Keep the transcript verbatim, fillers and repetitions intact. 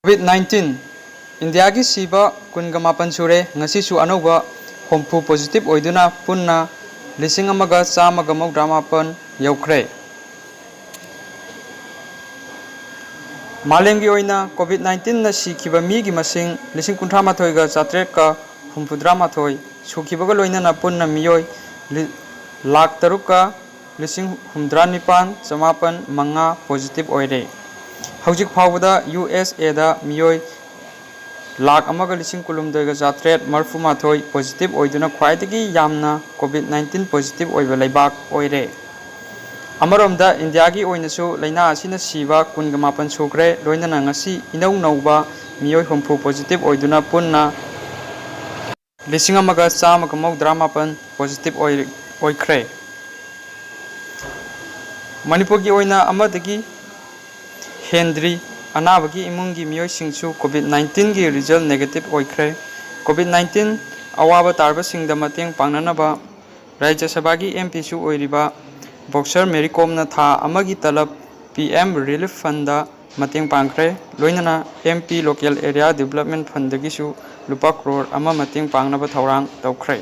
COVID nineteen, ꯏꯟꯗꯤꯌꯥꯒꯤ ꯁꯤꯕ ꯀꯨꯟꯒ ꯃꯥꯄꯟ ꯁꯨꯔꯦ꯫ ꯉꯁꯤꯁꯨ ꯑꯅꯧꯕ ꯍꯨꯝꯐꯨ positive ꯑꯣꯏꯗꯨꯅ ꯄꯨꯟꯅ ꯂꯤꯁꯤꯡ ꯑꯃꯒ ꯆꯥꯝꯃꯒ ꯃꯧꯗ꯭ꯔꯥ ꯃꯥꯄꯟ ꯌꯧꯈ꯭ꯔꯦ꯫ ꯃꯥꯂꯦꯝꯒꯤ ꯑꯣꯏꯅ COVID nineteenꯅ ꯁꯤꯈꯤꯕ ꯃꯤꯒꯤ ꯃꯁꯤꯡ ꯂꯤꯁꯤꯡ ꯀꯨꯟꯊ꯭ꯔꯥ ꯃꯥꯊꯣꯏꯒ ꯆꯥꯇ꯭ꯔꯦꯠꯀ ꯍꯨꯝꯐꯨꯇꯔꯥ ꯃꯥꯊꯣꯏ ꯁꯨꯈꯤꯕꯒ ꯂꯣꯏꯅꯅ ꯄꯨꯟꯅ ꯃꯤꯑꯣꯏ ꯂꯤ-, ꯂꯥꯈ ꯇꯔꯨꯛꯀ ꯂꯤꯁꯤꯡ ꯍꯨꯝꯐꯨꯇꯔꯥ ꯅꯤꯄꯥꯟ ꯆꯃꯥꯄꯟ ꯃꯉꯥ positive ꯑꯣꯏꯔꯦ꯫ ꯍꯧꯖꯤꯛ ꯐꯥꯎꯕꯗ USAꯗ ꯃꯤꯑꯣꯏ ꯂꯥꯈ ꯑꯃꯒ ꯂꯤꯁꯤꯡ ꯀꯨꯟꯍꯨꯝꯗꯣꯏꯒ ꯆꯥꯇ꯭ꯔꯦꯠ ꯃꯔꯤꯐꯨ ꯃꯥꯊꯣꯏ positive ꯑꯣꯏꯗꯨꯅ ꯈ꯭ꯋꯥꯏꯗꯒꯤ ꯌꯥꯝꯅ COVID nineteen positive ꯑꯣꯏꯕ ꯂꯩꯕꯥꯛ ꯑꯣꯏꯔꯦ꯫ ꯑꯃꯔꯣꯝꯗ ꯏꯟꯗꯤꯌꯥꯒꯤ ꯑꯣꯏꯅꯁꯨ ꯂꯥꯏꯅꯥ ꯑꯁꯤꯅ ꯁꯤꯕ ꯀꯨꯟꯒ ꯃꯥꯄꯟ ꯁꯨꯈ꯭ꯔꯦ, ꯂꯣꯏꯅꯅ ꯉꯁꯤ ꯏꯅꯧ ꯅꯧꯕ ꯃꯤꯑꯣꯏ ꯍꯨꯝꯐꯨ positive ꯑꯣꯏꯗꯨꯅ ꯄꯨꯟꯅ ꯂꯤꯁꯤꯡ ꯑꯃꯒ ꯆꯥꯝꯃꯒ ꯃꯧꯗ꯭ꯔꯥ ꯃꯥꯄꯟ positive ꯑꯣꯏ-, ꯑꯣꯏꯈ꯭ꯔꯦ꯫ ꯃꯅꯤꯄꯨꯔꯒꯤ ꯑꯣꯏꯅ ꯑꯃꯗꯒꯤ ꯍꯦꯟꯗ꯭ꯔꯤ꯫ ꯑꯅꯥꯕꯒꯤ ꯏꯃꯨꯡꯒꯤ ꯃꯤꯑꯣꯏꯁꯤꯡꯁꯨ COVID nineteenꯒꯤ result negative ꯑꯣꯏꯈ꯭ꯔꯦ꯫ COVID nineteen ꯑꯋꯥꯕ ꯇꯥꯔꯕꯁꯤꯡꯗ ꯃꯇꯦꯡ ꯄꯥꯡꯅꯅꯕ ꯔꯥꯖ꯭ꯌ ꯁꯚꯥꯒꯤ MPꯁꯨ ꯑꯣꯏꯔꯤꯕ boxer ꯃꯦꯔꯤ ꯀꯣꯝꯅ ꯊꯥ ꯑꯃꯒꯤ ꯇꯂꯕ PM Relief Fundꯗ ꯃꯇꯦꯡ ꯄꯥꯡꯈ꯭ꯔꯦ꯫ ꯂꯣꯏꯅꯅ MP Local Area Development Fundꯗꯒꯤꯁꯨ ꯂꯨꯄꯥ ꯀ꯭ꯔꯣꯔ ꯑꯃ ꯃꯇꯦꯡ ꯄꯥꯡꯅꯕ ꯊꯧꯔꯥꯡ ꯇꯧꯈ꯭ꯔꯦ꯫